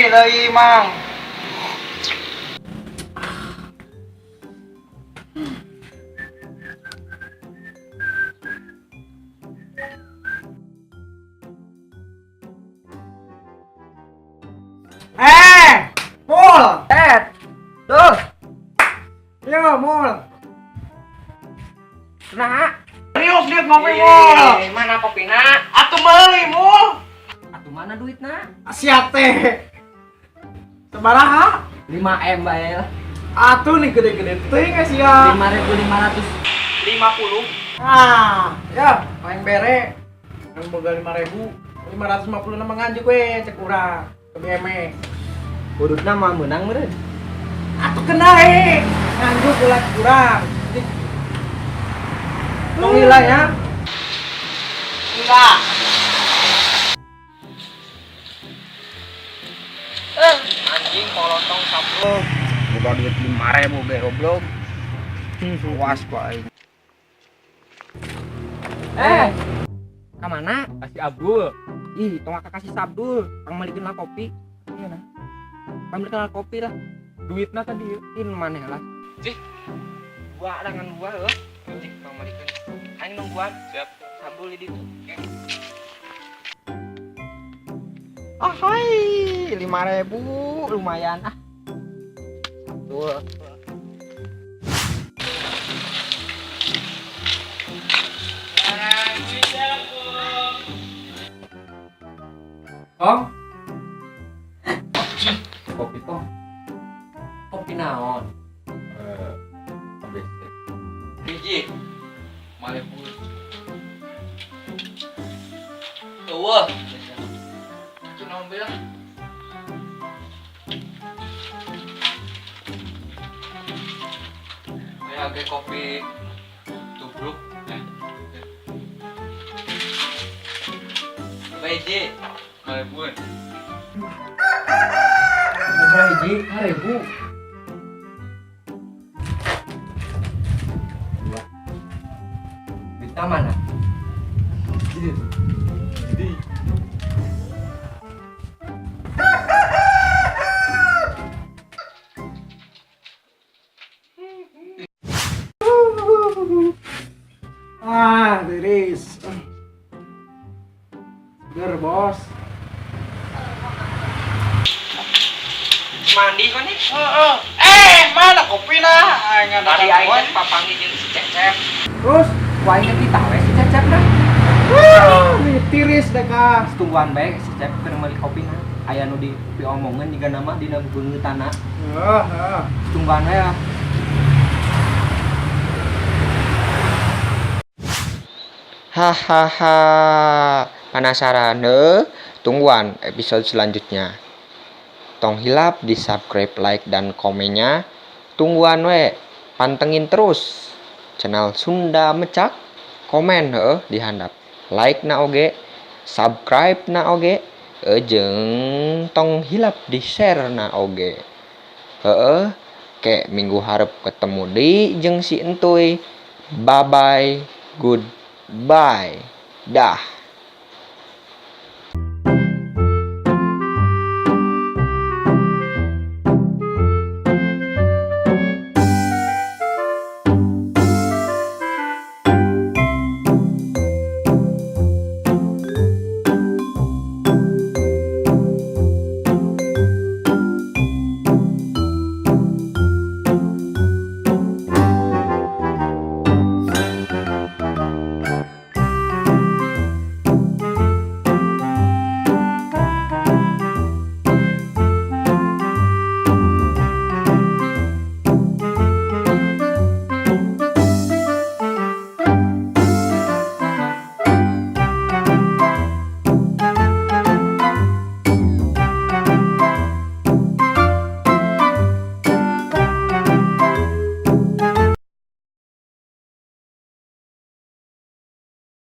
Ngopi deui, Mang. Eh, Mul. Eh, tuh. Yo, Mul. Nah, Riuk dia ngopi, Mul. Eh, mana kopina? Atuh meuli, Mul. Atuh mana duitna? Sia teh. Sabaraha? 5M bae lah. Atuh nih gede-gede teuing sia. 5.550. Ah, ya, paling bere. Yang boga 5.000, 556 nganjuk we cek urang ke BM. Udutna mah meunang meureun. Atuh kena we. Nganjuk ulah kurang. Tong lila ya. Enggak. Eh, anjing polontong sablok. Boga duit 5.000 ge goblok. Puas ku aing. Eh, ka mana? Kasih Abdul. Ih, tong ka kasih Sabdul, pangmeulikeun lah kopi. Iya nah. Pangmeulikeun lah kopi lah. Duitna tadi ya. In maneh lah. Cih. Dua dengan dua heuh. Cik pangmeulikeun. Aing nungguan. Siap. Sabdul di ditu. Ah hai, 5.000 lumayan ah. Sabdul. Om, Kopi toh. Kopi naon? Eh, ABC. Hiji. Malepur. Eueuh. Itu naon bae lah. Aya ge kopi tubruk. Eh, Bae hiji. Malepur. Boga hiji 5.000. Dua. Duitna mana? Di. Ah, tiris. Seger, Bos. Mandi kok nih? Heeh. Eh, mana kopina? Aing ada Tadi aing teh papanggih jeung si Cecep. Terus, Ku aing teh ditawe si Cecep dah. Wuh, tiris deh kah. Tungguan bae si Cecep keur meuli kopina. Aya nu di diomongeun jiga nama dina beungeutana. Heeh, heeh. Tungguan we lah. Hahaha, penasaran heuh? Tungguan episode selanjutnya. Tong hilap di subscribe, like, dan komennya. Tungguan we, pantengin terus channel Sunda Mecak. Komen heuh di handap. Like na oge, subscribe na oge, jeung tong hilap di share na oge. Heeh, ke minggu hareup ketemu deui jeung si Entuy. Bye bye, goodbye. Dah.